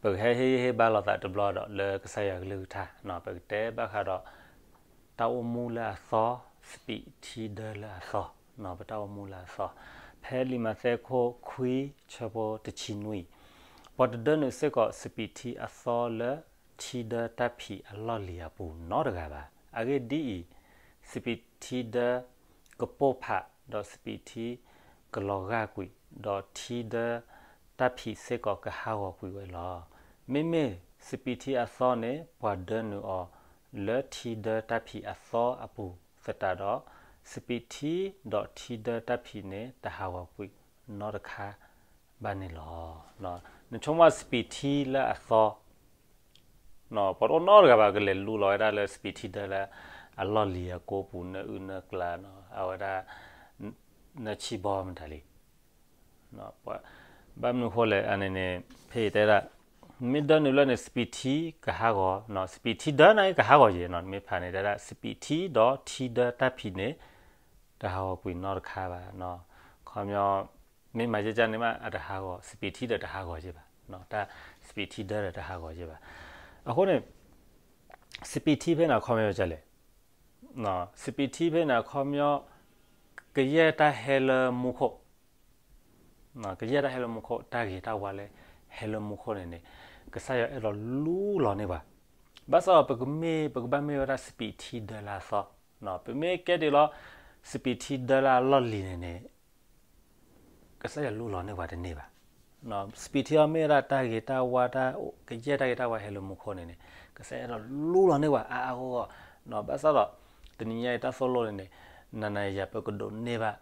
ပကဟဲဟ့ၣ်ဂံၢ်ဟ့ၣ်ဘါလိာ်သးတဘျီဒီး လၢကစၢ်ယွၤကလုၢ်ကထါ, ပကတဲဘၣ်ဃးဒီး တၢ်အိၣ်မူလၢအသီ, စပံးထံဒၢလၢအသီ, ပတၢ်အိၣ်မူလၢအသီ, ဖဲလံာ်မးသဲခိၣ်ခွံ ဆၢဖိတဆံနွံ, ပှၤတဒၢနုာ်စ့ၢ်ကီးစပံးထံအသီလၢထံဒၢတၢ်ဖံးအလီၢ်လံၤအပူၤနီတဂၤဘၣ်. အဂ့ၢ်ဒ်အံၤ, စပံးထံဒၢကပိၢ်ဖး, ဒီးစပံးထံကလီၤဂာ်ကွံာ်, ဒီးထံဒၢတၢ်ဖံးစ့ၢ်ကီးကဟးဂီၤကွံာ်ဝဲလီၤ. မ့မ့ၢ်စပံးထံအသီန့ၣ် ပှၤဒၢနုာ်အီၤလၢထံဒၢတၢ်ဖံးအသီအပူၤသတးဒီး, စပံးထံဒီးထံဒၢတၢ်ဖံးန့ၣ် တဟးဂီၤကွံာ်နီတခါဘၣ်န့ၣ်လီၤ. နဆိကမိၣ်စပံးထံလၢအသီ ပှၤတအိၣ်နီတဂၤဘၣ် ကလဲၤလူလီၤဝဲဒၣ်လၢစပံးထံဒၢလၢအလီၢ်လံၤအကိပူၤ နၢအုၣ်နၢကျါ, အဝဲဒၣ် နၢဆံဘီမတၤလံ. ဘၣ်မနုၤဃိလဲၣ်န့ၣ်န့ၣ် ဖဲအံၤတဲဒၣ်, မ့ၢ်ဒၢနုာ်လၢန့ၣ် စပံးထံကဟးဂီၤ, စပံးထံဒၢန့ၣ်ကဟးဂီၤယဲၢ်, မ့ၢ်ဖးန့ၣ်တဲဒၣ် စပံးထံဒီးထံဒၢတၢ်ဖံးန့ၣ် တဟးဂီၤကွံာ်နီတခါဘၣ်. ခီပညီ မ့ၢ်မၤယဲၢ်ကၢန့ၣ်မး အတဟးဂီၤ, စပံးထံဒီးတဟးဂီၤယဲၢ်ဘၣ်, တၢ်စပံးထံဒၢဒီးတဟးဂီၤယဲၢ်ဘၣ်. အဃိန့ၣ် စပံးထံဖဲန့ၣ်အခီပညီဒ်လဲၣ်, စပံးထံဖဲန့ၣ်အခီပညီ ကယဲၢ်တၢ်ဟဲလၢမူခိၣ်, ကယဲၢ်တၢ်ဟဲလၢမူခိၣ်, တၢ်ဂ့ၤတၢ်ဝါလၢဟဲလၢမူခိၣ်န့ၣ်န့ၣ် ကစၢ်ယွၤအဲၣ်ဒိးလူလီၤန့ၢ်ပှၤ. ဘၣ်ဆၣ်ဒီးပကမ့ၢ် ပကဘၣ်မ့ၢ်ဝဲဒၣ်စပံးထံဒၢလၢအသီ, ပမ့ၢ်ကဲဒ်လီၤ စပံးထံဒၢလၢအလီၢ်လံၤန့ၣ်န့ၣ် ကစၢ်ယွၤလူလီၤန့ၢ်ပှၤတန့ၢ်ဘၣ်. စပံးထံအံၤမ့ၢ်ဝဲဒၣ်တၢ်ဂ့ၤတၢ်ဝါ, ကယဲၢ်တၢ်ဂ့ၤတၢ်ဝါဟဲလၢမူခိၣ်န့ၣ်န့ၣ် ကစၢ်ယွၤအဲၣ်ဒိးလူလီၤန့ၢ်ပှၤအါအါဂီၢ်ဂီၢ်. ဘၣ်ဆၣ်ဒီး တနံၤညါအံၤတၢ်သိၣ်လိန့ၣ်န့ၣ် နၤနၤယၤယၤပကဒိးန့ၢ်ဘၣ်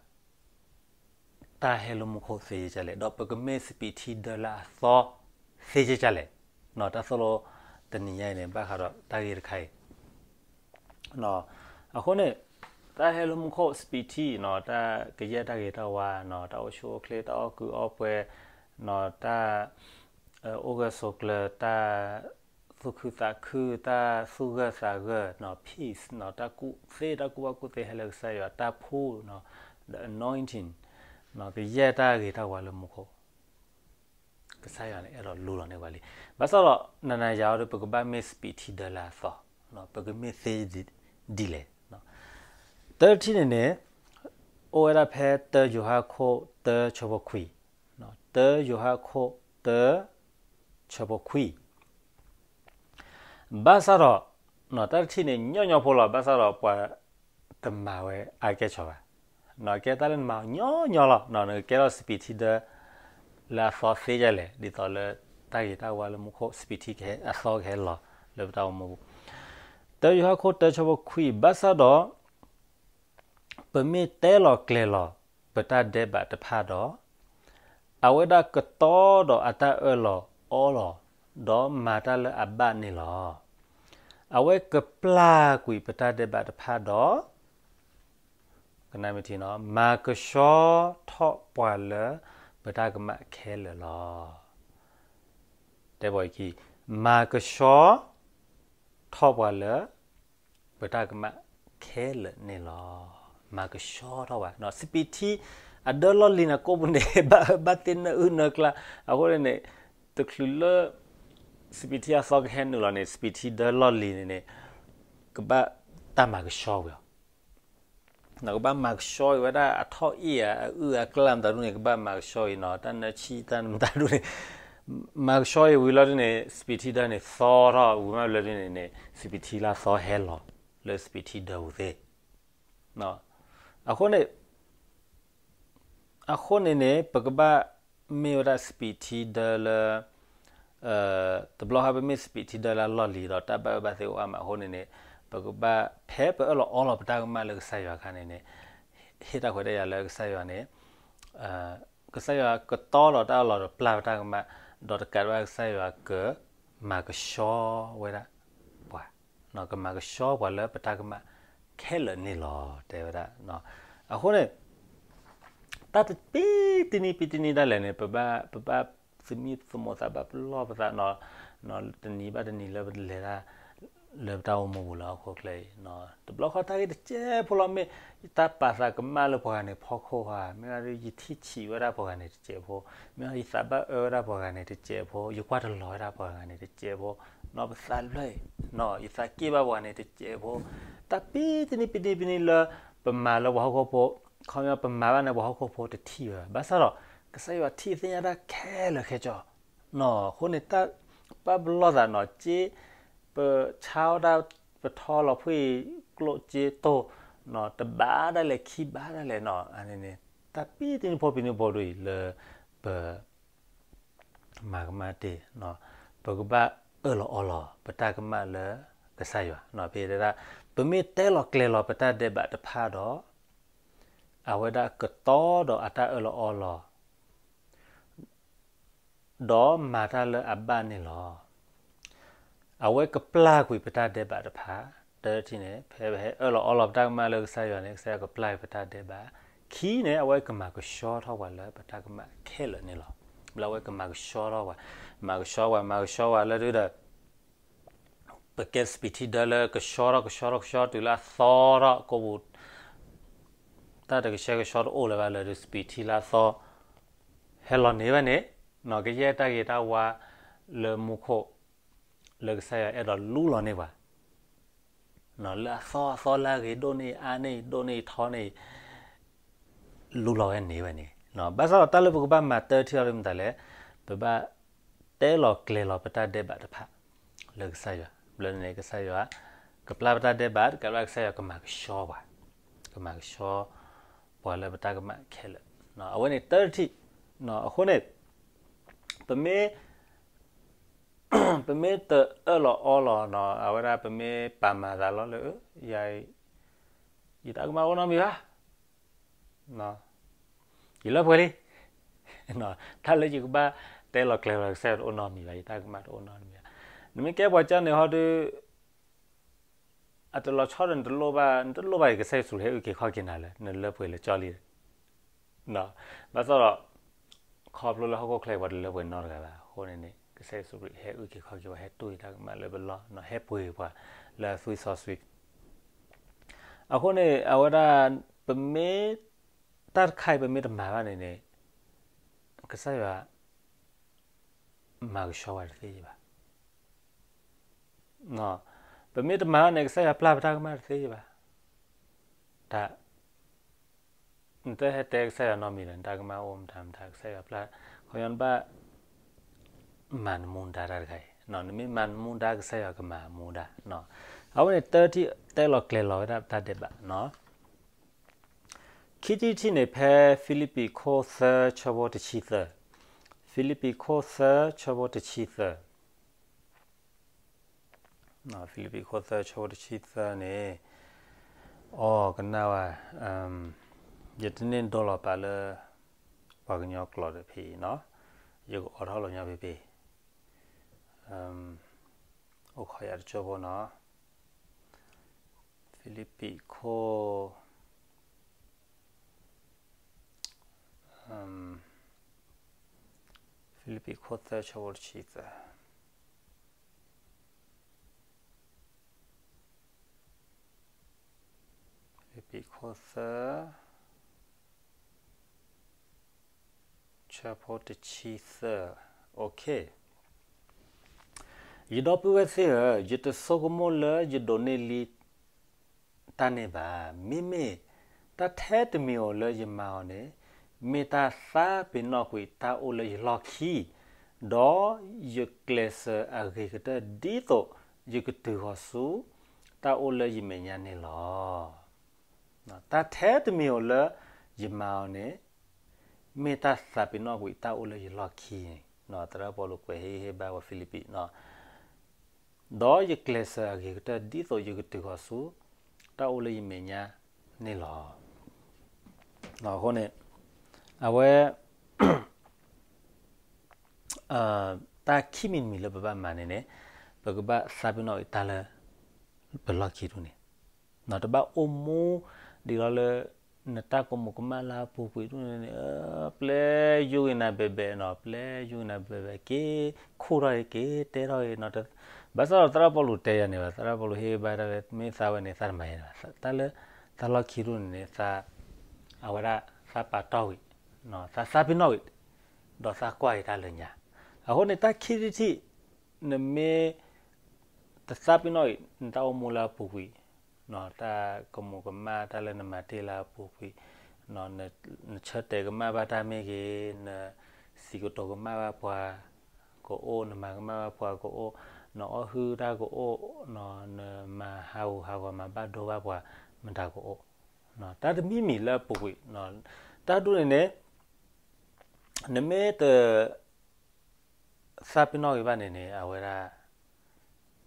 တၢ်ဟဲလၢမူခိၣ်သ့ယဲၢ်ကၢလဲၣ်, ဒီးပကမ့ၢ်စပံးထံဒၢလၢအသီသ့ယဲၢ်ကၢလဲၣ်. တၢ်သိၣ်လိတနံၤညါအံၤန့ၣ် ဘၣ်ဃးဒီးတၢ်ဂ့ၢ်တခါအံၤ အဃိန့ၣ် တၢ်ဟဲလၢမူခိၣ်စပံးထံ, တၢ်ကယဲၢ်တၢ်ဂ့ၤတၢ်ဝါ, တၢ်အိၣ်ဆူၣ်အိၣ်ချ့, တၢ်အီၣ်ကုးအီပှဲၤ, တၢ် အိၣ်ဂၢၢ်ဆိးကျၢၤ, တၢ်သူၣ်ခုသးခု, တၢ်သူၣ်ဂၢၢ်သးဂၢၢ်, peace, တၢ်ကူၣ်သ့, တၢ်ကူၣ်ဘၣ်ကူၣ်သ့ဟဲလၢကစၢ်ယွၤ, တၢ်ဖှူ, the anointing, ကယဲၢ်တၢ်ဂ့ၤတၢ်ဝါလၢမူခိၣ် ကစၢ်ယွၤန့ၣ်အဲၣ်ဒိးလူလီၤန့ၢ်ပှၤလံ. ဘၣ်ဆၣ်ဒီး နၤနၤယၤယၤဒီး ပကဘၣ်မ့ၢ်စပံးထံဒၢလၢအသီ, ပကမ့ၢ်သ့ဒ်လဲၣ်. တၢတထံၣ်န့ၣ်န့ၣ် အိၣ်ဝဲဒၣ်ဖဲတၢယိၤဟၣ်ခိၣ်တၢဆၢဖိခွံ, တၢယိၤဟၣ်ခိၣ်တၢဆၢဖိခွံ ဘၣ်ဆၣ်ဒီး တၢ်တထံၣ်န့ၣ် ညီညီဖိလီၤ, ဘၣ်ဆၣ်ဒီးပှၤတမၤဝဲအါကဲၣ်ဆိးဘၣ်. ကဲတၢ်လၢနမၤညီညီလီၤ, နကကဲထီၣ်စပံးထံဒၢလၢအသီသ့ဒ်လဲၣ်, ဒ်သိးလၢတၢ်ဂ့ၤတၢ်ဝါလၢမူခိၣ် စပံးထံအသီကဟဲလီၤလၢပတၢ်အိၣ်မူပူၤ. တၢယိၤဟၣ်ခိၣ်တၢဆၢဖိခွံ, ဘၣ်ဆၣ်ဒီး ပမ့ၢ်တဲလီၤကျဲၤလီၤ ပတၢ်ဒဲးဘးတဖၣ်ဒီး, အဝဲဒၣ်ကတီဒီးအတၢ်အၢၣ်လီၤအီလီၤ, ဒီးမၤတၢ်လၢအဘၣ်န့ၣ်လီၤ. အဝဲကပျၢ်ကွံာ်ပတၢ်ဒဲးဘးတဖၣ်ဒီး ကနၣ်မ့ၢ်ထံနီၤ, မၤကဆှီထီၣ်ပှၤလၢပတၢ်ကမၣ်ခဲလၢာ်လီၤ. တဲဘီအခံ, မၤကဆှီထီၣ်ပှၤလၢပတၢ်ကမၣ်ခဲလၢာ်န့ၣ်လီၤ. မၤကဆှီထီၣ်ပှၤ, စပံးထံအဒၢလီၢ်လံၤန့ၣ် ကိးပူၤန့ၣ် ဘၣ်သ့ၣ်နၢအုၣ်နၢကျါ, အဃိန့ၣ်န့ၣ် တချုးလၢ စပံးထံအသီကဟဲနုာ်လီၤန့ၣ် စပံးထံဒၢလီၢ်လံၤန့ၣ်န့ၣ် ကဘၣ်တၢ်မၤကဆှီဝံၤအီၤ ကဘၣ်မၤကဆှီအံၤဝဲဒၣ်အထီၣ်အ့ၣ်ဧါ အအုၣ်အကျၢၢ်မတၤဒ်န့ၣ် ကဘၣ်မၤကဆှီအံၤနီၤ, တၢ်နၢဆံတၢ်မတၤဒ်န့ၣ် မၤကဆှီအံၤဝံၤလီၤဒ်န့ၣ် စပံးထံဒၢန့ၣ်သီထီၣ်ဝံၤမးလၢဒ်န့ၣ်န့ၣ် စပံးထံလၢအသီဟဲလီၤလၢစပံးထံဒၢပူၤသ့. အဃိန့ၣ် အဃိန့ၣ်န့ၣ် ပကဘၣ်မ့ၢ်ဝဲဒၣ်စပံးထံဒၢလၢ တဘျီဃီပမ့ၢ်စပံးထံဒၢလၢအလီၢ်လံၤဒီး တၢ်ဘၣ်အၢဘၣ်သီအိၣ်အါမးအဃိန့ၣ်န့ၣ် ပကဘၣ်ဖဲပအၢၣ်လီၤအီလီၤပတၢ်ကမၣ်လၢကစၢ်ယွၤအခါန့ၣ်န့ၣ် ဟ့ၣ်တၢ်ခွဲးတၢ်ယာ်လၢကစၢ်ယွၤန့ၣ် ကစၢ်ယွၤကတီဒီးတၢ်အၢၣ်လီၤဒီးပျၢ်ပတၢ်ကမၣ် ဒီးတကးဒံးဘၣ်ကစၢ်ယွၤကမၤကဆှီဝဲဒၣ်ပှၤ ကမၤကဆှီပှၤလၢပတၢ်ကမၣ်ခဲလၢာ်န့ၣ်လီၤ တဲဝဲဒၣ်. အဃိန့ၣ် တၢ်တပံတနံၤပံတနံၤဒၣ်လဲာ်န့ၣ် ပဘၣ် ပဘၣ်သမံသမိးသးဘၣ်ပလီၢ်ပသး တနံၤဘၣ်တနံၤလၢပလဲၤတၢ် လၢပတၢ်အိၣ်မူပူၤလၢဟီၣ်ခိၣ်ချၢအံၤ, တဘျီဃီတၢ်ဂ့ၢ်တစဲးဖိလီၤ, မ့ၢ်တၢ်ပာ်သးကမၣ်လၢပှၤဂၤန့ၣ်ဖီခိၣ်ဧါ, မ့ၢ်ဒၣ်ယထံၣ်ဆံးဝဲဒၣ်ပှၤဂၤန့ၣ်တစဲးဖိ, မ့ၢ်ယသးဘၣ်အၢဝဲဒၣ်ပှၤဂၤန့ၣ်တစဲးဖိ, ယကွၢ်တလီၤဝဲဒၣ်ပှၤဂၤန့ၣ်တစဲးဖိ, နီၢ်ပသးလွဲၢ်, နီၢ်ယသးက့ၣ်ဘၣ်ပှၤဂၤန့ၣ်တစဲးဖိ, တၢ်ပံတနံၤပံတနံၤပံတနံၤလၢ ပမၤလၢပှၤဟီၣ်ခိၣ်ဖိ, ခီပညီပမၤဘၣ်န့ၣ်ပှၤဟီၣ်ခိၣ်ဖိတထံၣ်ဝဲဘၣ်, ဘၣ်ဆၣ်ဒီး ကစၢ်ယွၤထံၣ်သ့ၣ်ညါတၢ်ခဲလၢာ်ခဲဆ့ နီၢ်အဃိန့ၣ် တၢ်ပာ်ပလီၢ်သးနီၢ်က့, ပဆါအီၣ်တၢ်, ပထီလီၤဖှံကျိၣ်စ့တိၢ်, နီၢ်တဘၣ်ဒၣ်လဲာ်ခံဘၣ်ဒၣ်လဲာ်နီၢ်, အန့ၣ်န့ၣ် တၢ်ပံတနံၤဖိပံတနံၤဖိဒ်အံၤလၢ ပမၤကမၣ်တ့ၢ်, ပကဘၣ်အၢၣ်လီၤအီလီၤပတၢ်ကမၣ်လၢကစၢ်ယွၤ, နီၢ်ဖဲဒၣ် ပမ့ၢ်တဲလီၤကျဲၤလီၤပတၢ်ဒဲးဘးတဖၣ်ဒီး အဝဲဒၣ်ကတီၤဒီးအတၢ်အၢၣ်လီၤအီလီၤ ဒီးမၤတၢ်လၢအဘၣ်န့ၣ်လီၤ. အဝဲကပျၢ်ကွံာ်ပတၢ်ဒဲးဘးတဖၣ်, တထံၣ်န့ၣ် ဖဲပဟဲအၢၣ်လီၤအီလီၤပတၢ်ကမၣ်လၢကစၢ်ယွၤန့ၣ် ကစၢ်ယွၤကပျၢ်ကွံာ်ပတၢ်ဒဲးဘး, ခံန့ၣ် အဝဲကမၤကဆှီထီၣ်ပှၤလၢပတၢ်ကမၣ်ခဲလၢာ်န့ၣ်လီၤ. လၢအဝဲကမၤကဆှီထီၣ်ပှၤ, မၤကဆှီပှၤ မၤကဆှီပှၤလၢဒုဒီး ပကဲစပံးထံဒၢလၢကဆှီထီၣ်ကဆှီထီၣ်ကဆှီတုၤလၢအသီထီၣ်ကိးပူၤ, တၢ်တကဆှဲကဆှီတအိၣ်လၢၤဘၣ်လၢဒုစပံးထံလၢအသီ ဟဲလီၤန့ၢ်ဝဲန့ၣ်, နီၢ်ကယဲၢ်တၢ်ဂ့ၤတၢ်ဝါလၢမူခိၣ် လၢကစၢ်ယွၤအဲၣ်ဒိးလူလီၤန့ၢ်ပှၤ, လၢအသီအသီလၢအဂ့ၤဒိၣ်န့ၢ်အါန့ၢ်ဒိၣ်န့ၢ်ထီန့ၢ် လူလီၤဝဲန့ၢ်ဝဲန့ၣ်, ဘၣ်ဆၣ်ဒီးတၢ်လၢပကဘၣ်မၤတထံၣ်အီၤဒ်မတၤလဲၣ်, ပဘၣ်တဲလီၤကျဲၤလီၤပတၢ်ဒဲးဘးတဖၣ် လၢကစၢ်ယွၤ, ဘျီန့ၣ်ကစၢ်ယွၤ ကပျၢ်ပတၢ်ဒဲးဘး တကးဘၣ်ကစၢ်ယွၤကမၤကဆှီပှၤ, ကမၤကဆှီပှၤလၢပတၢ်ကမၣ်ခဲလၢာ်, အဝဲန့ၣ်တထံၣ်, အဃိန့ၣ် ပမ့ၢ် ပမ့ၢ်တအၢၣ်လီၤအီလီၤနီၢ် အဝဲဒၣ်ပမ့ၢ်ပာ်မၤသးလီၤလၢ ယၤ ယတၢ်ကမၣ်တအိၣ်နီတမံၤဘၣ်, ယလၢပှဲၤလံ, တၢ်လၢယကဘၣ်တဲလီၤကျဲၤလီၤကစၢ်ယွၤတအိၣ်နီတမံၤဘၣ်, ယတၢ်ကမၣ်တအိၣ်နီတမံၤဘၣ်, နမ့ၢ်ကဲပှၤကၢ်န့ၣ်ဟီဒု အတလီၤဆီဒီးနတလိၣ်ဘၣ်, နတလိၣ်ဘၣ်ကစၢ်ယ့ၣ်ၡူးခရံာ်ဟဲအုၣ်က့ၤခီၣ်က့ၤနၤလၢ နလၢပှဲၤလၢကၠီလံ, ဘၣ်ဆၣ်ဒီး ခီဖျိလၢဟီၣ်ခိၣ်ချၢပှၤတလၢပှဲၤနီတဂၤဘၣ်အဃိန့ၣ်န့ၣ် ကစၢ်ယ့ၣ်ၡူးခရံာ်ဟဲအုၣ်က့ၤခီၣ်က့ၤပှၤ ဟဲတူၢ်ယတၢ်ကမၣ်လၢပလီၢ်, ဟဲပှ့ၤပှၤလၢအသွံၣ်စီဆှံ, အဃိန့ၣ် အဝဲဒၣ် ပမ့ၢ် တၢ်တခါအံၤပမ့ၢ်တမၤဘၣ်န့ၣ်န့ၣ် ကစၢ်ယွၤ မၤကဆှီပှၤတသ့ဘၣ်, ပမ့ၢ်တမၤဘၣ်န့ၣ် ကစၢ်ယွၤပျၢ်ပတၢ်ကမၣ်တသ့ဘၣ်, တၢ် နတဟဲတဲကစၢ်ယွၤနီတမံၤဒီး နတၢ်ကမၣ်အိၣ်မတၤမတၤ ကစၢ်ယွၤပျၢ်, ခီဖျိနဘၣ် မၤနမူနဒါတၢ်တခါအံၤ, နမ့ၢ်မၤနမူဒါ ကစၢ်ယွၤကမၤမူဒါ, အဝဲန့ၣ်တထံၣ်တဲလီၤကျဲၤလီၤဝဲဒၣ်တၢ်ဒဲးဘးနီၢ်, ခံထံၣ်တထံၣ်န့ၣ် ဖဲဖံလံးပံးခိၣ်သၢဆၢဖိတဆံသၢ, ဖံလံးပံးခိၣ်သၢဆၢဖိတဆံသၢ ဖံလံးပံးခိၣ်သၢဆၢဖိတဆံသၢန့ၣ်, အီ ကနၣ်ဝဲ, ယတန့ၢ်ဒိလီၤပာ်လၢ ပှၤကညီကျိာ်ဒီးဖဲအံၤနီၢ်, ယကအိးထီၣ်လီၤညီဖဲဖဲ, အိၣ်ခိးယၤတကၠိဖိနီၢ်, ဖံလံးပံးခိၣ် ဖံလံးပံးခိၣ်သၢဆၢဖိတဆံသၢ, ဖံလံးပံးခိၣ်သၢ ဆၢဖိတဆံသၢ, ယဒီပုၢ်ဝဲၢ်သ့ၣ်ဧၢ, ယတဆိကမိၣ်လၢယဒိးန့ၢ်လံ တၢ်န့ၣ်ဘၣ်. မ့မ့ၢ်တၢ်ထဲတမံၤဧိၤလၢယမၤအီၤန့ၣ်, မ့ၢ်တၢ်သးပ့ၤနီၣ်ကွံာ်တၢ်အိၣ်လၢယလီၢ်ခံ, ဒီးယကျဲးစၢးအဂ့ၤကတၢၢ်ဒ်သိးယကတုၤဃီၤဆူ တၢ်အိၣ်လၢယမဲာ်ညါန့ၣ်လီၤ. တၢ်ထဲတမံၤဧိၤလၢယမၤအီၤန့ၣ်, မ့ၢ်တၢ်သးပ့ၤနီၣ်ကွံာ်တၢ်အိၣ်လၢယလီၢ်ခံန့ၣ်, သရၣ်ပီလူးကွဲးဟ့ၣ်ဂံၢ်ဟ့ၣ်ဘါပှၤဖံလံးပံး ဒီးယကျဲးစၢးအဂ့ၤကတၢၢ်ဒ်သိးယကတုၤဃီၤဆူ တၢ်အိၣ်လၢယမဲာ်ညါန့ၣ်လီၤ. အဃိန့ၣ် အဝဲ တၢ်ခံမံၤတမံၤလၢပဘၣ်မၤန့ၣ်န့ၣ်, ပကဘၣ်သးပ့ၤနီၣ်ကွံာ်တၢ်လၢပလီၢ်ခံဒ်န့ၣ်, တဘၣ်အိၣ်မူဒ်သိးလၢ နတၢ်ကမူၤကမၣ်လၢအပူၤကွံာ်ဒ်န့ၣ်န့ၣ် ပျဲယူၢ်ဂ့ၤနၤဘဲးဘဲးနီၤ, ပျဲယူၢ်ဂ့ၤနၤဘဲးဘဲး က့ၤခူၣ်ထီၣ်ဂ့ၤ က့ၤတဲထီၣ်ဂ့ၤနီၤ, ဘၣ်ဆၣ်ဒီးသရၣ်ပီလူးတဲယၤန့ၣ်ဘၣ်, သရၣ်ပီလူးဟ့ၣ်ဂံၢ်ဟ့ၣ်ဘါတၢ်လၢ မ့ၢ်သးဝဲန့ၣ် သးတမၤယၤန့ၣ်ဘၣ်, တၢ်လၢ တၢ်လီၢ်ခံဒ်န့ၣ်န့ၣ် သး အဝဲဒၣ်သးပာ်တီၢ်ဝံၤ, သးသးပ့ၤနီၣ်ဝံၤ, ဒီးသးကွၢ်က့ၤတၢ်လၢညါ, အဃိန့ၣ် တၢ်ခံထံၣ်တထံၣ် နမ့ၢ် တသးပ့ၤနီၣ်အံၤ နတၢ်အိၣ်မူလၢအပူၤကွံာ်, တၢ်ကမူၤကမၣ်တၢ်လၢနမၤတ့ၢ်လၢအပူၤကွံာ်, နဆၢတဲာ်ကမၣ်ဘၣ်တၢ်မ့ၢ်ဂ့ၤ, နစံးကတိၤကမၣ်ဘၣ်ပှၤကအိၣ်, နမၤကမၣ်ဘၣ်ပှၤကအိၣ်, နအီၣ်ဟုၣ်တၢ်ကအိၣ်, နမၤဟးဂူာ်ဟးဂီၤမၤဘၣ်ဒိဘၣ်ပှၤမတၤကအိၣ်, တၢ်တမံၤမံၤလၢအပူၤကွံာ်, တၢ်ဒ်န့ၣ်န့ၣ် နမ့ၢ်တ သးပ့ၤနီၣ်ဂ့ၤဘၣ်န့ၣ်န့ၣ် အဝဲဒၣ်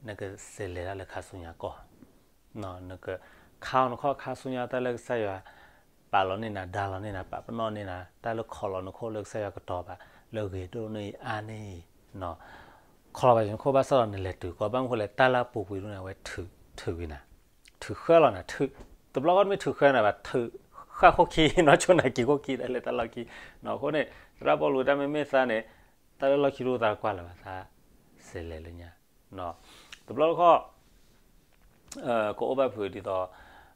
နကစဲးလဲၤတၢ်လၢခါဆူညါကီၢ်, နကခါအီၤနခီၣ်ခါဆူညါ တၢ်လၢကစၢ်ယွၤ ပာ်လီၤန့ၢ်နၤ ဒါလီၤန့ၢ်နၤ ပာ်ပနီၣ်န့ၢ်နၤ တၢ်လၢခိးလီၤနခိၣ်လၢကစၢ်ယွၤကတီၤဘၣ် လၢဂ့ၤဒိၣ်န့ၢ်အါန့ၢ်အံၤ, ခိးလီၤဘၣ်ယနခိၣ်ဘၣ်ဆၣ်ဒီးနလဲၤတုၤကီၢ် ဘၣ်မနုၤဃိလဲၣ် တၢ်လၢအပူၤကွံာ်ဒ်န့ၣ် အဝဲထုးဂ့ၤနၤ, ထုးဃၢလီၤနၤ, ထုး, တဘျီဃီတမ့ၢ်ထုးဃၢနၤဘၣ် ထုးဃၢဃိခံ နီၢ်ဆိနၤက့ၤခိၣ်ခံ တၢ်လဲၤတၢ်လီၢ်ခံ, အဃိန့ၣ် သရၣ်ပီလူးတၢ်မ့မ့ၢ်သးန့ၣ် တၢ်လၢလီၢ်ခံတအိၣ်သးကွၢ်လၢၤဘၣ် သးစဲးလဲၤလၢညါ, တဘျီတခီၣ် ကအိၣ်ဘၣ်ဖုးဒ်သိး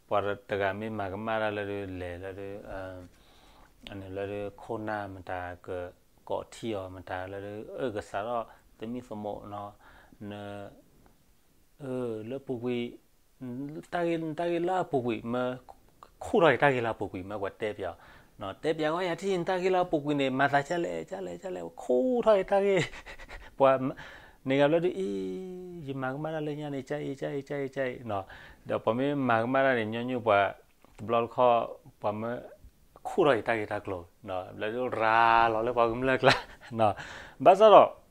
ပှၤတဂၤမ့ၢ်မၤကမၣ်တၢ်လၢဒုးလဲၤလၢဒုး လၢဒုးခိၣ်နၢ်မတၤကကိးထံၣ်အီၤမတၤလၢဒုး အၢ ကစးထီၣ်သမံသမိးနီၤ, န လၢပူၤကွံာ် တၢ်ဂ့ၢ်လၢအပူၤကွံာ်မၢ ခူၣ်ထီၣ်က့ၤတၢ်ဂ့ၢ်လၢအပူၤကွံာ်မၢပှၤတဲပၠးအီၤ, တဲပၠးဂီၢ်ယၤထံၣ်နတၢ်ဂ့ၢ်လၢအပူၤကွံာ်န့ၣ် မၤသးကၢ်လဲၣ်ကၢ်လဲၣ်ကၢ်လဲၣ် ခူၣ်ထီၣ်က့ၤတၢ်ဂ့ၢ်, ပှၤ န့ၣ်ဂၤဘျီဒုးအံၤ ယမၤကမၣ်တၢ်လၢညါန့ၣ် ကၢ်အံၤ ကၢ်အံၤ ကၢ်အံၤ ကၢ်အံၤ, ဒီးပှၤမ့ၢ်မၤကမၣ်တၢ်န့ၣ် ညီနုၢ်ပှၤ တဘျီတခီၣ် ပှၤမၢ ခူၣ်ထီၣ်က့ၤတၢ်ဂ့ၢ်တၢ်ကျိၤ, ဘျီဒုးရၤလီၤလၢပှၤကမျၢၢ်ကျါ, ဘၣ်ဆၣ်ဒီး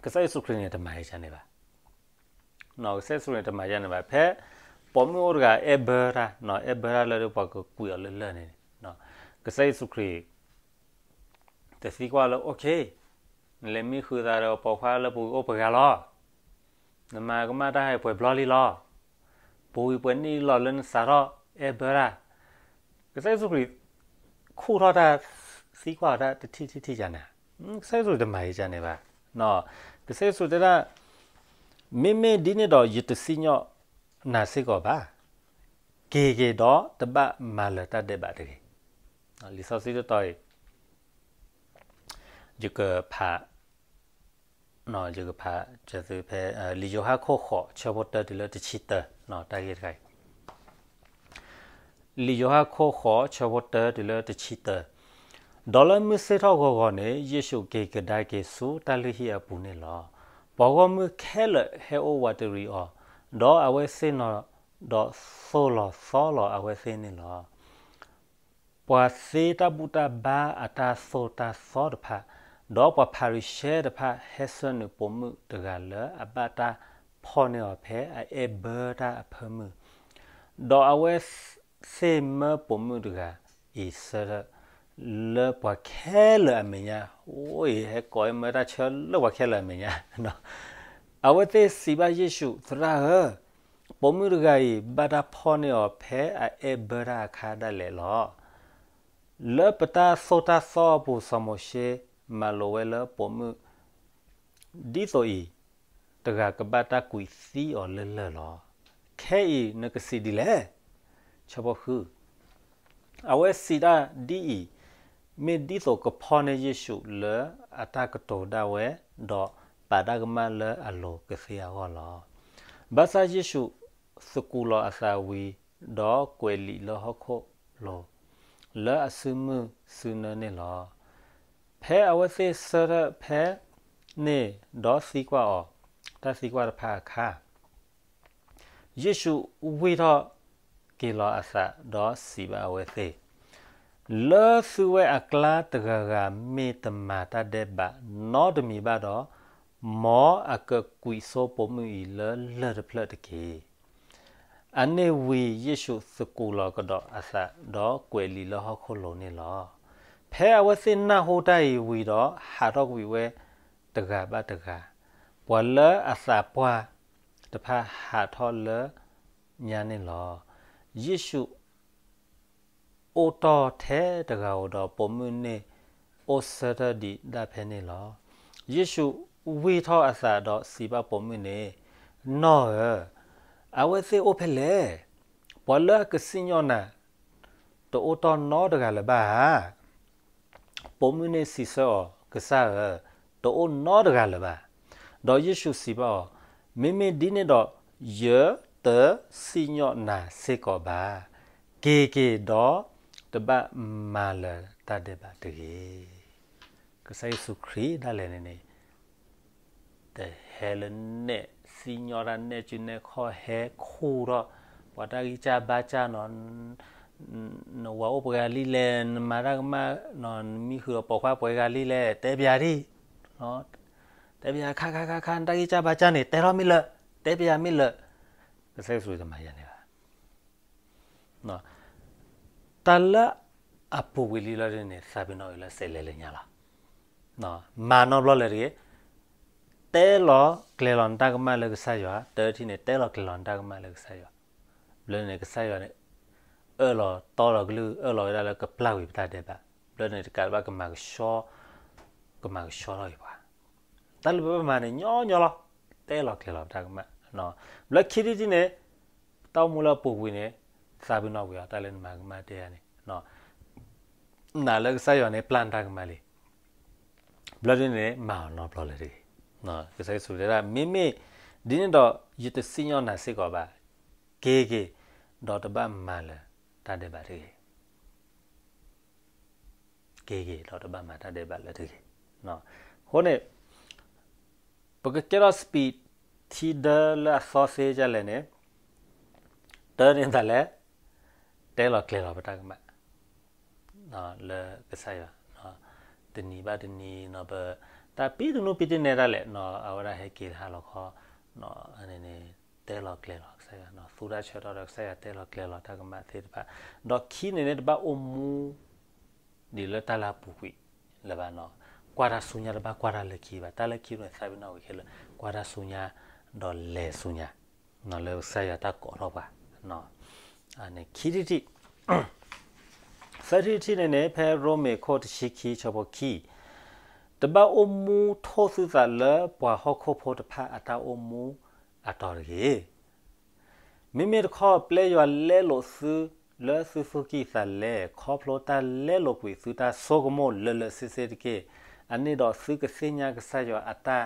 ကစၢ်ယ့ၣ်ၡူးခရံာ်န့ၣ် တမၤယၤန့ၣ်ဘၣ်, ကစၢ်ယ့ၣ်ၡူးခရံာ်န့ၣ် တမၤယၤန့ၣ်ဘၣ်, ဖဲပိာ်မုၣ်အိၣ်တဂၤအဲၣ်ဘၢတၢ်, အဲၣ်ဘၢတၢ်လၢဒုးပှၤကကွံာ်အီၤလၢလၢၢ်န့ၣ်, ကစၢ်ယ့ၣ်ၡူးခရံာ် တသံကွၢ်လၢ okay, နလဲၤမံဃုာ်သးဒီးပိာ်ခွါလၢပူၤကွံာ်အိၣ်ပှဲၤဂၤလီၤ, နမၤကမၣ်တၢ်ဟဲပှဲၤဘျီလံလီၤ, ပူၤကွံာ်ပှဲၤနံၣ်လီၤလၢနစးထီၣ်အဲၣ်ဘၢတၢ်, ကစၢ်ယ့ၣ်ၡူးခရံာ် ခူၣ်ထီၣ်တၢ်သံကွၢ်အီၤတၢ်တထံၣ်ထံၣ်ထံၣ်ယၤန့ၣ်, ကစၢ်ယ့ၣ်ၡူးတမၤယၤန့ၣ်ဘၣ်, ကစၢ်ယ့ၣ်ၡူးတဲဒၣ် မ့မ့ၢ်ဒ်န့ၣ်ဒီး ယတစံၣ်ညီၣ်နၤစ့ၢ်ကီးဘၣ်, က့ၤက့ၤဒီးတဘၣ်မၤလၢၤတၢ်ဒဲးဘးတဂ့ၤ, လံာ်စီဆှံတတီၤအံၤ ယကဖး, ယကဖး ဖဲ လံာ်ယိၤဟၣ်ခိၣ်ဃိး ဆၢဖိတၢတုၤလၢတဆံတၢ, တၢ်ဂ့ၢ်တခါအံၤ လံာ်ယိၤဟၣ်ခိၣ်ဃိး ဆၢဖိတၢတုၤလၢတဆံတၢ, ဒီးလၢမုၢ်ဆ့ၣ်ထီၣ်ဂီၤဂီၤန့ၣ် ယ့ၣ်ၡူးက့ၤကဒါက့ၤဆူတၢ်လုၢ်ဟံၣ်အပူၤန့ၣ်လီၤ. ပှၤဂီၢ်မုၢ်ခဲလၢာ်ဟဲအိၣ်ဝးတရံးအီၤ, ဒီးအဝဲသ့ၣ်နီၤဒီးသိၣ်လီၤသီလီၤအဝဲသ့ၣ်န့ၣ်လီၤ. ပှၤသ့တၢ်ဘူၣ်တၢ်ဘါအတၢ်သိၣ်တၢ်သီတဖၣ်, ဒီးပှၤဖၤရံၤၡဲတဖၣ် ဟဲဆှၢနုာ်ပိာ်မုၣ်တဂၤလၢအဘၣ်တၢ်ဖီၣ်န့ၢ်အီၤဖဲအအဲၣ်ဘၢတၢ်အဖၢမုၢ်, ဒီးအဝဲသ့ၣ်မၢပိာ်မုၣ်တဂၤအံၤဆၢထၢၣ် လၢပှၤခဲလၢာ်အမဲာ်ညါ, အိၣ်အံၤဟဲကိးမၢတၢ်ဆၢလၢပှၤခဲလၢာ်အမဲာ်ညါ, အဝဲသ့ၣ်စံးဘၣ်ယ့ၣ်ၡူး, သရၣ်ဧၢ, ပိာ်မုၣ်တဂၤအံၤ ဘၣ်တၢ်ဖီၣ်န့ၢ်အီၤဖဲအအဲၣ်ဘၢတၢ်အခါဒၣ်လဲာ်လီၤ. လၢပတၢ်သိၣ်တၢ်သီအပူၤ စီၤမိၤၡ့ မၤလိာ်ဝဲလၢပိာ်မုၣ် ဒ်သိးအံၤ တဂၤကဘၣ်တၢ်ကွံာ်သံအီၤလၢလၢၢ်လီၤ. ခဲအံၤနကစံးဒ်လဲၣ်. ဆၢဖိဃု, အဝဲစံးတၢ်ဒ်အံၤ, မ့ၢ်ဒ်သိးကဖီၣ်န့ၢ်ယ့ၣ်ၡူးလၢအတၢ်ကတိၤဒၣ်ဝဲ, ဒီးပာ်တၢ်ကမၣ်လၢအလိၤကသ့အဂီၢ်လီၤ. ဘၣ်ဆၣ်ယ့ၣ်ၡူးသကူးလီၤအသးဝံၤ, ဒီးကွဲးလံာ်လၢဟီၣ်ခိၣ်လိၤ လၢအစုမုၢ်စုနၢန့ၣ်လီၤ. ဖဲအဝဲသ့ၣ်ဆၢထၢၣ်ဖဲန့ၣ် ဒီးသံကွၢ်အီၤ တၢ်သံကွၢ်တဖၣ်အခါ, ယ့ၣ်ၡူးဝံၢ်ထီၣ်က့ၤလီၤအသး ဒီးစံးဘၣ်အဝဲသ့ၣ်, လၢသုဝဲအကျါတဂၤဂၤ မ့ၢ်တမၤတၢ်ဒဲးဘးနီတမံၤဘၣ်ဒီး, မ်အကကွံာ်စိပိာ်မုၣ်အံၤလၢလၢၢ်တဖျၢၣ်တက့ၢ်. အန့ၣ်ဝံၤယ့ၣ်ၡူးသကူးလီၤကဒီးအသး ဒီးကွဲးလံာ်လၢဟီၣ်ခိၣ်လိၤန့ၣ်လီၤ. ဖဲအဝဲသ့ၣ်နၢ်ဟူတၢ်အံၤဝံၤဒီး ဟးထီၣ်ကွံာ်ဝဲတဂၤဘၣ်တဂၤ, ပှၤလၢအသးပှၢ်တဖၣ်ဟးထီၣ်လၢညါန့ၣ်လီၤ. ယ့ၣ်ၡူး အိၣ်တ့ၢ်ထဲတဂၤဧိၤဒီးပိာ်မုၣ်န့ၣ်အိၣ်ဆၢထၢၣ်ဒံးဒၣ်ဖဲန့ၣ်လီၤ. ယ့ၣ်ၡူးဝံၢ်ထီၣ်အသးဒီးစံးဘၣ်ပိာ်မုၣ်န့ၣ်, နီၢ်ဧၢ, အဝဲသ့ၣ်အိၣ်ဖဲလဲၣ်. ပှၤလၢအကစံၣ်ညီၣ်နၤ တအိၣ်တ့ၢ်နီတဂၤလၢၤဘၣ်ဧါ. ပိာ်မုၣ်န့ၣ်စံးဆၢအီၤ, ကစၢ်ဧၢ, တအိၣ်နီတဂၤလၢၤဘၣ်. ဒီးယ့ၣ်ၡူးစံးဘၣ်အီၤ, မ့မ့ၢ်ဒ်န့ၣ်ဒီး ယတစံၣ်ညီၣ်နၤစ့ၢ်ကီးဘၣ်. က့ၤက့ၤဒီးတဘၣ်မၤလၢၤတၢ်ဒဲးဘးတဂ့ၤ. ကစၢ်ယ့ၣ်ၡူးခရံာ်ဒၣ်လဲာ်န့ၣ်န့ၣ် တဟဲလၢနဲၣ်စံၣ်ညီၣ်တၢ် နဲၣ်စုနဲၣ်ခီၣ် ဟဲခူၣ်ထီၣ် ပှၤတၢ်ဂံၢ်စၢ်ဘါစၢ်နီၤ, နဝၤအိၣ်ပှဲၤဂၤလံလဲၣ်, နမၤတၢ်ကမၣ်နီၤ, နမံဃုာ်ဒီးပိာ်ခွါပှဲၤဂၤလံလဲၣ်, တဲပယၤဒံး, တဲပယၤခါခါခါခါ နတၢ်ဂံၢ်စၢ်ဘါစၢ်န့ၣ် တဲထီၣ်မ့ၢ်လၢာ်, တဲပယၤမ့ၢ်လၢာ်. ကစၢ်ယ့ၣ်ၡူးတမၤယၤန့ၣ်ဘၣ်. တၢ်လၢအပူၤကွံာ်လံလီၤဒ်န့ၣ် သးပ့ၤနီၣ်အုးလၢစဲးလဲၤလၢညါလီၤ. မၤနီတဘျီလၢၤတဂ့ၤ. တဲလီၤကျဲၤလီၤနတၢ်ကမၣ်လၢကစၢ်ယွၤ, တထံၣ်န့ၣ် တဲလီၤကျဲၤလီၤနတၢ်ကမၣ်လၢကစၢ်ယွၤ. ဘျီန့ၣ် ကစၢ်ယွၤန့ၣ် အၢၣ်လီၤတီလီၤကလုၢ် အၢၣ်လီၤဝဲဒၣ်လၢကပျၢ်ကွံာ်ပတၢ်ဒဲးဘး. ဘျီန့ၣ် တကးဒံးဘၣ်ကမၤကဆှီ, ကမၤကဆှီထီၣ်က့ၤပှၤ. တၢ်လၢပဘၣ်မၤန့ၣ် ညီညီလီၤ, တဲလီၤကျဲၤလီၤပတၢ်ကမၣ်. ဘျီခံထံၣ်တထံၣ်န့ၣ် တၢ်အိၣ်မူလၢအပူၤကွံာ်န့ၣ် သးပ့ၤနီၣ်ကွံာ်အီၤ တၢ်လၢနမၤကမၣ်တဲယၤန့ၣ်, နာ်လၢကစၢ်ယွၤန့ၣ် ပျၢ်နတၢ်ကမၣ်လံ. ဘျီဒ်န့ၣ် မၤအီၤနီတဘျီလၢၤတဂ့ၤ. ကစၢ်ယ့ၣ်ၡူးတဲဒၣ် မ့မ့ၢ်ဒ်န့ၣ်ဒီး ယတစံၣ်ညီၣ်နၤစ့ၢ်ကီးဘၣ်. က့ၤက့ၤ ဒီးတဘၣ်မၤလၢၤတၢ်ဒဲးဘးတဂ့ၤ. က့ၤက့ၤ ဒီးတဘၣ်မၤတၢ်ဒဲးဘးလၢၤတဂ့ၤ. အဃိန့ၣ် ပကကဲထီၣ် speed ထံဒၢလၢအသီသ့ဒ်လဲၣ်န့ၣ်, တၢ်န့ၣ်တၢ်လဲၣ်, တဲလီၤကျဲၤလီၤပတၢ်ကမၣ် လၢကစၢ်ယွၤ, တနံၤဘၣ်တနံၤ ပတၢ်ပံတနူပံတနဲတၢ်လဲၣ်, အဝဲဒၣ်ဟဲက့ၤတဟါလီၤခီ, န့ၣ် တဲလီၤကျဲၤလီၤကစၢ်ယွၤ, သူတၢ်ဆၢထီၣ်ဒီးကစၢ်ယွၤတဲလီၤကျဲၤလီၤတၢ်ကမၣ်သ့ၣ်တဖၣ်, ဒီးခံန့ၣ်န့ၣ် တဘၣ်အိၣ်မူ ဒ်လၢတၢ်လၢအပူၤကွံာ်လၢၤဘၣ်နီၤ. ကွၢ်တၢ်ဆူညါတဘၣ်ကွၢ်တၢ်လၢခံဘၣ်. တၢ်လၢခံန့ၣ် သးပ့ၤနီၣ်ဝံၤခဲလၢာ် ကွၢ်တၢ်ဆူညါ ဒီးလဲၤဆူညါ လၢကစၢ်ယွၤတၢ်ကိးထီၣ်ပှၤ ခံထံၣ်တထံၣ်, သၢထံၣ်တထံၣ်န့ၣ်န့ၣ် ဖဲရိမ့ၤခိၣ်တဆံခံဆၢဖိခံ, တဘၣ်အိၣ်မူထိၣ်သုသးလၢပှၤဟီၣ်ခိၣ်ဖိတဖၣ်အတၢ်အိၣ်မူအတီၤတဂ့ၤ. မ့မ့ၢ်တခီ ပျဲယွၤလဲလိာ်သုလၢသုသူၣ်ကံၢ်သးလဲ, ခီဖျိတၢ်လဲလိာ်ကွံာ်သုတၢ်ဆိကမိၣ်လၢာ်လၢာ်ဆ့ဆ့တက့ၢ်. အန့ၣ်ဒီးသုကသ့ၣ်ညါကစၢ်ယွၤအတၢ်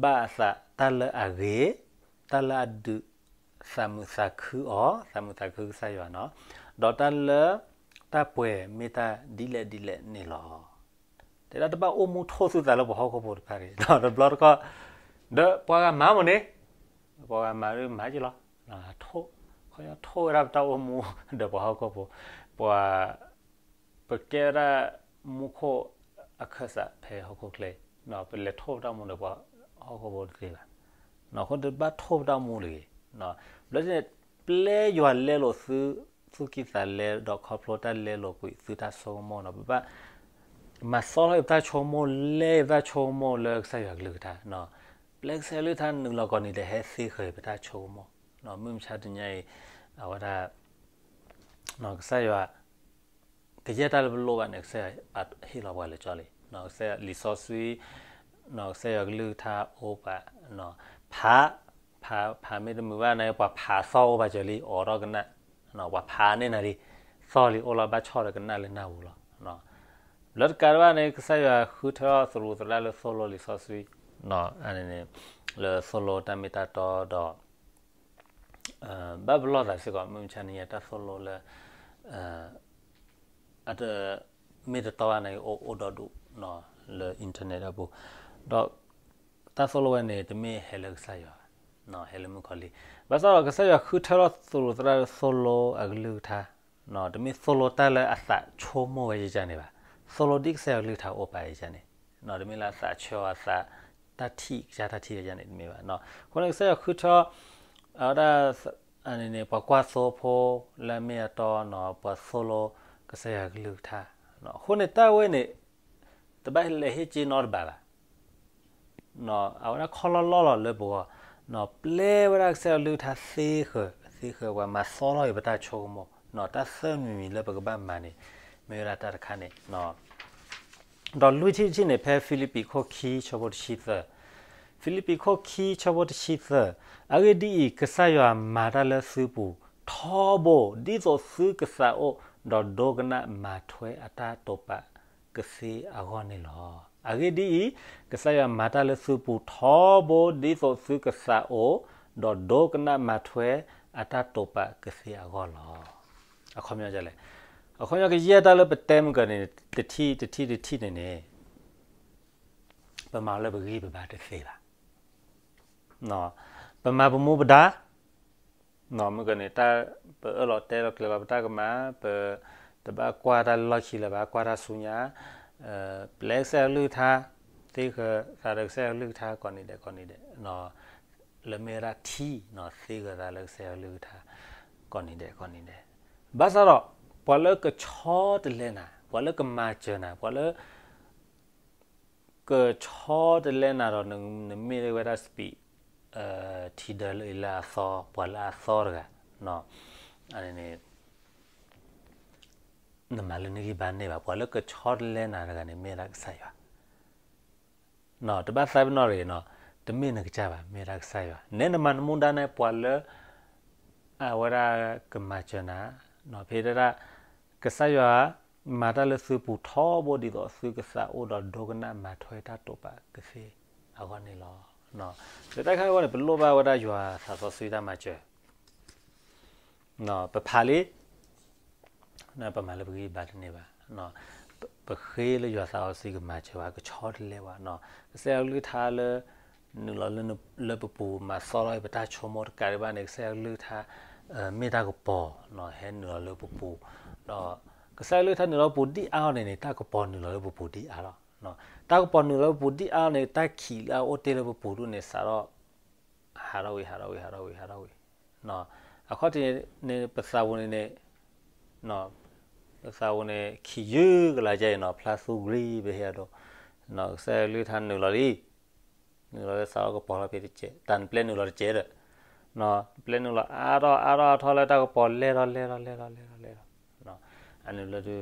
ဘၣ်အသး, တၢ်လၢအဂ့ၤ, တၢ်လၢအဒုးသးမုာ်သးခုအီၤ, သးမုာ်သးခုကစၢ်ယွၤနီၤ, ဒီးတၢ်လၢတၢ်ပှဲၤမ့ၢ်တၢ်ဒ်လဲၣ်ဒ်လဲၣ်န့ၣ်လီၤ. တဲဒၣ်တဘၣ်အိၣ်မူထိၣ်သုသးလၢပှၤဟီၣ်ခိၣ်ဖိတဖၣ်တဂ့ၤ, တဘျီတခီၣ်, ဒီးပှၤဂၤမၤမ့ၢ်န့ၣ်, ပှၤဂၤမၤဒ်မၤက့ၤလီၤ, ထိၣ်, ခီထိၣ်ဝဲဒၣ်ပတၢ်အိၣ်မူ ဒီးပှၤဟီၣ်ခိၣ်ဖိ, ပှၤ ပကဲဝဲဒၣ်မူခိၣ်အခၢၣ်စးဖဲဟီၣ်ခိၣ်ချၢအံၤ, ပလဲၤထိၣ်ပတၢ်အိၣ်မူဒီးပှၤဟီၣ်ခိၣ်ဖိတသ့ဘၣ်. အဃိန့ၣ်တဘၣ်ထိၣ်ပတၢ်အိၣ်မူတဂ့ၤ. ဘျီန့ၣ် ပျဲယွၤလဲလိာ်သု, သူၣ်ကံၢ်သးလဲဒီးခီဖျိတၢ်လဲလိာ်ကွံာ်သုတၢ်ဆိကမိၣ်နီၤ, ပဘၣ်မၤသီထီၣ်အံၤပတၢ်ဆိကမိၣ်, လဲအံၤပတၢ်ဆိကမိၣ်လၢကစၢ်ယွၤကလုၢ်ကထါ, ပျဲကစၢ်ယွၤကလုၢ်ကထါနုာ်လီၤကီးန့ၣ်ဒီးဟဲသ့ဃၢၤပတၢ်ဆိကမိၣ်, မုၢ်မဆါတနံၤအံၤ, အဝဲဒၣ် ကစၢ်ယွၤ ကယဲၢ်တၢ်လၢပလိၣ်ဘၣ်န့ၣ် ကစၢ်ယွၤဟ့ၣ်လီၤပှၤလၢာ်ကၠီလံ. ကစၢ်ယွၤလံာ်စီဆှံ, ကစၢ်ယွၤကလုၢ်ကထါအိၣ်ပာ်, ဖး, ဖးမ့ၢ်တမုာ်ဘၣ်န့ၣ် ပှၤဖးသီၣ်အိၣ်ဘၣ်စၢၤလံ အိးထီၣ်ကနၣ်, ပှၤဖးန့ၢ်နၤလံ, သီၣ်လံအိၣ်လီၤဘၣ်ဆီၣ်ဒီးကနၣ်လၢနၢ်ပူၤလီၤ. လၢတကးဒံးဘၣ်န့ၣ် ကစၢ်ယွၤဃုထၢထီၣ်သရူးသရၣ်လၢသိၣ်လိလံာ်စီဆှံ, လၢသိၣ်လိတၢ်မ့ၢ်တၢ်တီဒီး ဘၣ်ပလီၢ်သးစ့ၢ်ကီး မုၢ်မဆါနံၤညါတၢ်သိၣ်လိလၢ အတမ့ၢ်တတီဘၣ်န့ၣ် အိၣ်ဒီဒူၣ်လၢ internet အပူၤ, ဒီးတၢ်သိၣ်လိဝဲန့ၣ် တမ့ၢ်ဟဲလၢကစၢ်ယွၤဘၣ်, ဟဲလၢမုၣ်ကီၤလံၢ်, ဘၣ်ဆၣ်ဒီးကစၢ်ယွၤဃုထၢထီၣ်သရူးသရၣ်လၢသိၣ်လိအကလုၢ်ကထါ, တမ့ၢ်သိၣ်လိတၢ်လၢအသးဆိကမိၣ်ဝဲယကန့ၣ်ဘၣ်, သိၣ်လိဒ်ကစၢ်ယွၤကလုၢ်ကထါအိၣ်ပာ်ယကန့ၣ်, တမ့ၢ်လၢအသးဆၢအီၤအသး တၢ်ထံၣ်ကစၢ်တၢ်ထံၣ်ဝဲယန့ၣ်တမ့ၢ်ဘၣ်. အဃိန့ၣ် ကစၢ်ယွၤဃုထၢ အဝဲဒၣ် အန့ၣ်န့ၣ် ပှၤကွၢ်သိဖိလၢအမ့ၢ်အတီနီၤ ပှၤသိၣ်လိကစၢ်ယွၤကလုၢ်ကထါ, အဃိန့ၣ်တၢ်ဝဲန့ၣ် တဘၣ်လဲၤဟ့ၣ်က့ၤနီတဘးဘၣ်. အဝဲဒၣ်ခီလီၢ်လီၢ်လီၤလၢပဂီၢ်, ပျဲဝဲဒၣ်ကစၢ်ယွၤကလုၢ်ကထါသ့ဃၢၤ သ့ဃၢၤပှၤမၤသီထီၣ်အံၤပတၢ်ဆိကမိၣ် တၢ်သၢမံၤမံၤလၢပကဘၣ်မၤန့ၣ် မ့ၢ်ဝဲဒၣ်တၢ်တခါန့ၣ် ဒီးလွံၢ်ထံၣ်တထံၣ်န့ၣ် ဖဲဖံလံးပံးခိၣ်ခံဆၢဖိတဆံသၢ, ဖံလံးပံးခိၣ်ခံဆၢဖိတဆံသၢ, အဂ့ၢ်ဒ်အံၤ, ကစၢ်ယွၤမၤတၢ်လၢသုပူၤထီဘိ ဒ်သိးသုကသးအိၣ်, ဒီးဒိကနၣ်မၤထွဲအတၢ်တိာ်ပာ်ကသ့အဂီၢ်န့ၣ်လီၤ. အဂ့ၢ်ဒ်အံၤ, ကစၢ်ယွၤမၤတၢ်လၢသုပူၤထီဘိ ဒ်သိးသုကသးအိၣ်, ဒီးဒိကနၣ်မၤထွဲအတၢ်တိာ်ပာ်ကသ့အဂီၢ်လီၤ. အခီပညီလဲၣ်, အခီပညီကယဲၢ်တၢ်လၢပတဲမုၢ်ကၢန့ၣ် တထံၣ်တထံၣ်တထံၣ်န့ၣ်န့ၣ် ပမၤလၢပဂံၢ်ပဘါတသ့ဘၣ်. ပမၤပမူပဒါ, မုၢ်ကၢန့ၣ် တၢ်ပအၢၣ်လီၤတဲလီၤကျဲၤလီၤပတၢ်ကမၣ်, ပတဘၣ်ကွၢ်တၢ်လၢလီၢ်ခံလၢၤဘၣ်, ကွၢ်တၢ်ဆူညါ, ပျဲကစၢ်ယွၤကလုၢ်ကထါ, သ့ဃၢၤသးဒီးကစၢ်ယွၤကလုၢ်ကထါကိးနံၤဒဲးကိးနံၤဒဲး, လၢမ့ၢ်ဝဲဒၣ်ထံ, သ့ဃၢၤသးလၢကစၢ်ယွၤကလုၢ်ကထါ ကိးနံၤဒဲးကိးနံၤဒဲး. ဘၣ်ဆၣ်ဒီး ပှၤလၢကဆီတလဲနၤ, ပှၤလၢကမၤစၢၤနၤ, ပှၤလၢ ကဆီတလဲနၤဒီး နမ့ၢ်ဝဲဒၣ်စပံး ထံဒၢလၢအသီ, ပှၤလၢအသီတဂၤ, န့ၣ် နမၤလၢနဂံၢ်ဘါန့ၢ်ဘၣ်. ပှၤလၢကဆီတလဲနၤတဂၤန့ၣ် မ့ၢ်ဝဲဒၣ်ကစၢ်ယွၤ, တဘၣ်သးပ့ၤနီၣ်တဂ့ၤ, တမ့ၢ်နကစၢ်ဘၣ်, မ့ၢ်ဝဲဒၣ်ကစၢ်ယွၤ. နဲနမၤနမူဒါန့ၣ် ပှၤလၢ အဝဲဒၣ်ကမၤစၢၤနၤ, ဖဲဒၣ် ကစၢ်ယွၤ မၤတၢ်လၢသုပူၤထီဘိဒ်သိးသုကသးအိၣ်ဒီးဒိကနၣ်မၤထွဲတၢ်တိာ်ပာ်ကသ့အဂီၢ်န့ၣ်လီၤ. လၢတၢ်ခါအဂီၢ်န့ၣ် ပလိၣ်ဘၣ်ဝဲဒၣ်ယွၤသးစီဆှံတၢ်မၤစၢၤ, ပဖးလံ ပမၤလၢပဂံၢ်ဘါတန့ၢ်ဘၣ်. ပဃ့လၢယွၤသးစီဆှံကမၤစၢၤပှၤ ကဆီတလဲပှၤ, ကစၢ်ယွၤကလုၢ်ကထါလၢ နုာ်လီၤလၢပပူၤ မၤသီထီၣ်အံၤပတၢ်ဆိကမိၣ်တကးဒံးဘၣ်န့ၣ် ကစၢ်ယွၤကလုၢ်ကထါ မ့ၢ်တၢ်ကပီၤ, ဟဲနုာ်လီၤလၢပပူၤ, ဒီးကစၢ်ယွၤကလုၢ်ကထါနုာ်လီၤပပူၤဒံးအါအီၤန့ၣ်န့ၣ် တၢ်ကပီၤနုာ်လီၤလၢပပူၤဒံးအါလီၤ. တၢ်ကပီၤနုာ်လီၤလၢပပူၤဒံးအါအီၤန့ၣ် တၢ်ခံးလၢအအိၣ်တ့ၢ်လၢပပူၤဒၣ်န့ၣ် စးထီၣ် ဟးထီၣ်ဝံၤ ဟးထီၣ်ဝံၤ ဟးထီၣ်ဝံၤ ဟးထီၣ်ဝံၤ, အခီၣ်ထံးန့ၣ် ပသးပူၤန့ၣ်န့ၣ် ပသးပူၤန့ၣ် ခံယုၢ်ကလးကဲအံၤနီၤ ဖျါသူဂရံပဟ့ၣ်အဒိ, ကစၢ်ယွၤကလုၢ်ကထါနုာ်လီၤလံ, နုာ်လီၤလၢစးထီၣ်ကပီၤလီၤဖဲတကဲး, တၢ်နပျဲနုာ်လီၤတကဲးဒီး, နပျဲနုာ်လီၤအါထီၣ်အါထီၣ်အါထီၣ်အါထီၣ်လၢတၢ်ကပီၤလဲၢ်ထီၣ်လဲၢ်ထီၣ်လဲၢ်ထီၣ်လဲၢ်ထီၣ်, အန့ၣ်လၢ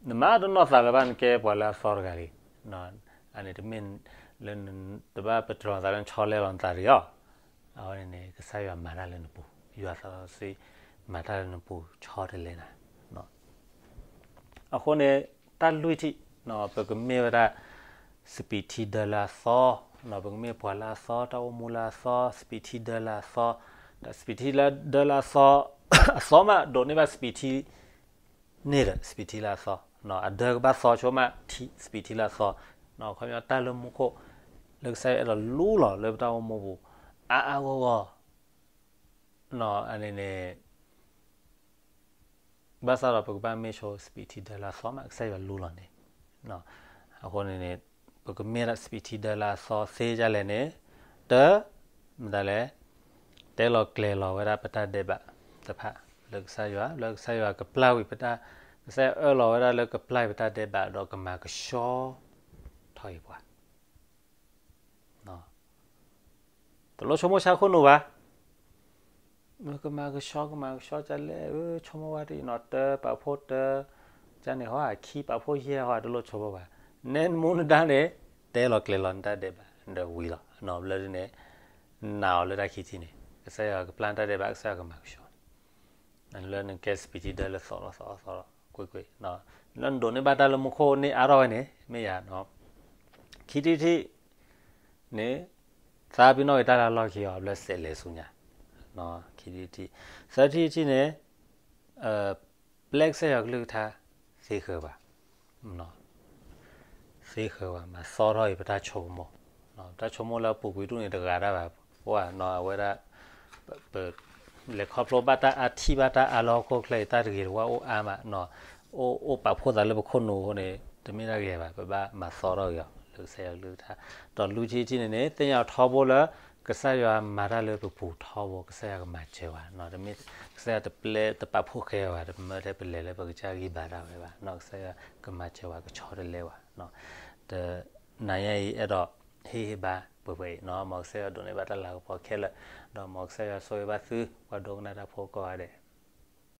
နမၤတနီၢ်သးလၢၤဘၣ် နကဲပှၤလၢအသီတဂၤလံ, အန့ၣ်တမ့ၢ်လၢ တဘၣ်ပတြီၤသးလၢနဆီလဲလီၤနသးတဂ့ၤအီၤ, အဝဲန့ၣ်န့ၣ် ကစၢ်ယွၤမၤတၢ်လၢနပူၤ, ယွၤသးစီဆှံ မၤတၢ်လၢနပူၤ ဆီတလဲနၤ. အဃိန့ၣ် တၢ်လွံၢ်ထံၣ် ပကမ့ၢ်ဝဲဒၣ် စပံးထံဒၢလၢအသီ, ပကမ့ၢ်ပှၤလၢအသီ, တၢ်အိၣ်မူလၢအသီ, စပံးထံဒၢလၢအသီ, ဒီးစပံးထံဒၢလၢအသီ, အသီမးဒိးန့ၢ်ဘၣ်စပံးထံန့ၣ်ဒီး စပံးထံလၢအသီ, အဒၢကဘၣ်သီဆိမး စပံးထံလၢအသီ, ခီပညီတၢ်လၢမူခိၣ် လၢကစၢ်ယွၤအဲၣ်ဒိးလူလီၤလၢပတၢ်အိၣ်မူပူၤ အါအါဂီၢ်ဂီၢ် အန့ၣ်န့ၣ် ဘၣ်ဆၣ်ဒီးပကဘၣ်မ့ၢ်ဆိစပံးထံဒၢလၢအသီမး ကစၢ်ယွၤလူလီၤန့ၣ်, အဃိန့ၣ်န့ၣ် ပကမ့ၢ်ဒၣ်စပံးထံဒၢလၢအသီသ့ဒ်လဲၣ်န့ၣ်, တၢ် မတၤလဲၣ်, တဲလီၤကျဲၤလီၤဝဲဒၣ်ပတၢ်ဒဲးဘးတဖၣ် လၢကစၢ်ယွၤ, လၢကစၢ်ယွၤကပျၢ်ဝံၤပတၢ်, ကစၢ်ယွၤအၢၣ်လီၤဝဲဒၣ်လၢကပျၢ်ဝံၤပတၢ်ဒဲးဘး ဒီးကမၤကဆှီထီၣ်အံၤပှၤ တလိၣ်ဆိကမိၣ်ဆါခိၣ်နူာ်ဘၣ်, ကမၤကဆှီ ကမၤကဆှီကလဲၣ်, ဆိကမိၣ်ဝဲတအံၤနီၤ တၢပာ်ဖှိၣ်တၢ ကန့ၣ်ဟီ အခံပာ်ဖှိၣ်ယဲၢ်ဟီ တလိၣ်ဆိကမိၣ်ဘၣ်, နဲနမူနဒါန့ၣ် တဲလီၤကျဲၤလီၤနတၢ်ဒဲးဘး ဒီးဝံၤလီၤ, နီဘျီန့ၣ် နာ်အီၤလၢတၢ်ခံထံၣ်န့ၣ် ကစၢ်ယွၤကပျၢ်နတၢ်ဒဲးဘး ကစၢ်ယွၤကမၤကဆှီန့ၣ် လၢနကဲစပံးထံဒၢလၢသီလီၤ သီလီၤ သီလီၤ ကွ့ၢ်ကွ့ၢ်, လၢနဒိးန့ၢ်ဘၣ်တၢ်လၢမူခိၣ်န့ၢ်အါထီၣ်ဝဲန့ၣ် မ့ၢ်ယၤ, ခံထံၣ်တထံၣ်န့ၣ် သးပ့ၤနီၣ်က့ၤတၢ်လၢအလီၢ်ခံအီၤ ဘျၢစဲးလဲၤဆူညါ, ခံထံၣ်တထံၣ်, သၢထံၣ်တထံၣ်န့ၣ် ပျဲကစၢ်ယွၤကလုၢ်ကထါ သ့ဃၢၤပှၤ သ့ဃၢၤပှၤ မၤသီထီၣ်အံၤပတၢ်ဆိကမိၣ်, ပတၢ်ဆိကမိၣ်လၢအပူၤကွံာ်ဒူၣ်န့ၣ် တဂၤတၢ်ဘၣ်, ပှၤနီၤ အဝဲဒၣ် ပ လဲၤခီဖျိဘၣ်တၢ်အါထံၣ်ဘၣ်တၢ်အါလၢဟီၣ်ခိၣ်ချၢအံၤ တၢ်တဂ့ၤတဝါအိၣ်အါမး, အိၣ်အိၣ်ပာ်ဖှိၣ်သးလၢပခိၣ်နူာ်အဃိန့ၣ် တမ့ၢ်တၢ်ဂ့ၤဘၣ်, ပဘၣ်မၤသီထီၣ်က့ၤအီၤ လၢကစၢ်ယွၤကလုၢ်ကထါ, ဒီးလွံၢ်ထံၣ်တထံၣ်န့ၣ်န့ၣ် သ့ၣ်ညါအီၤထီဘိလၢ ကစၢ်ယွၤမၤတၢ်လၢပပူၤထီဘိ ကစၢ်ယွၤကမၤစၢၤပှၤ, တမ့ၢ် ကစၢ်ယွၤတပျဲတပာ်ဖှိၣ်ဃဲပှၤ တမၢထဲပလဲၤလၢပကစၢ်ဂံၢ်ဘါတၢ်ဝဲဘၣ်, ကစၢ်ယွၤကမၤစၢၤပှၤ ကဆီတလဲပှၤ, တနၤညါအံၤ အဲၣ်ဒိးဟ့ၣ်ဂံၢ်ဘါပှဲၤပှဲၤအံၤနီၤ, မ်ကစၢ်ယွၤဒိးန့ၢ်ဘၣ်တၢ်လၤကပီၤခဲလၢာ်, ဒီးမ်ကစၢ်ယွၤဆိၣ်ဂ့ၤဘၣ်သု ပှၤဒိကနၣ်တၢ်ဖိကိးဂၤဒဲး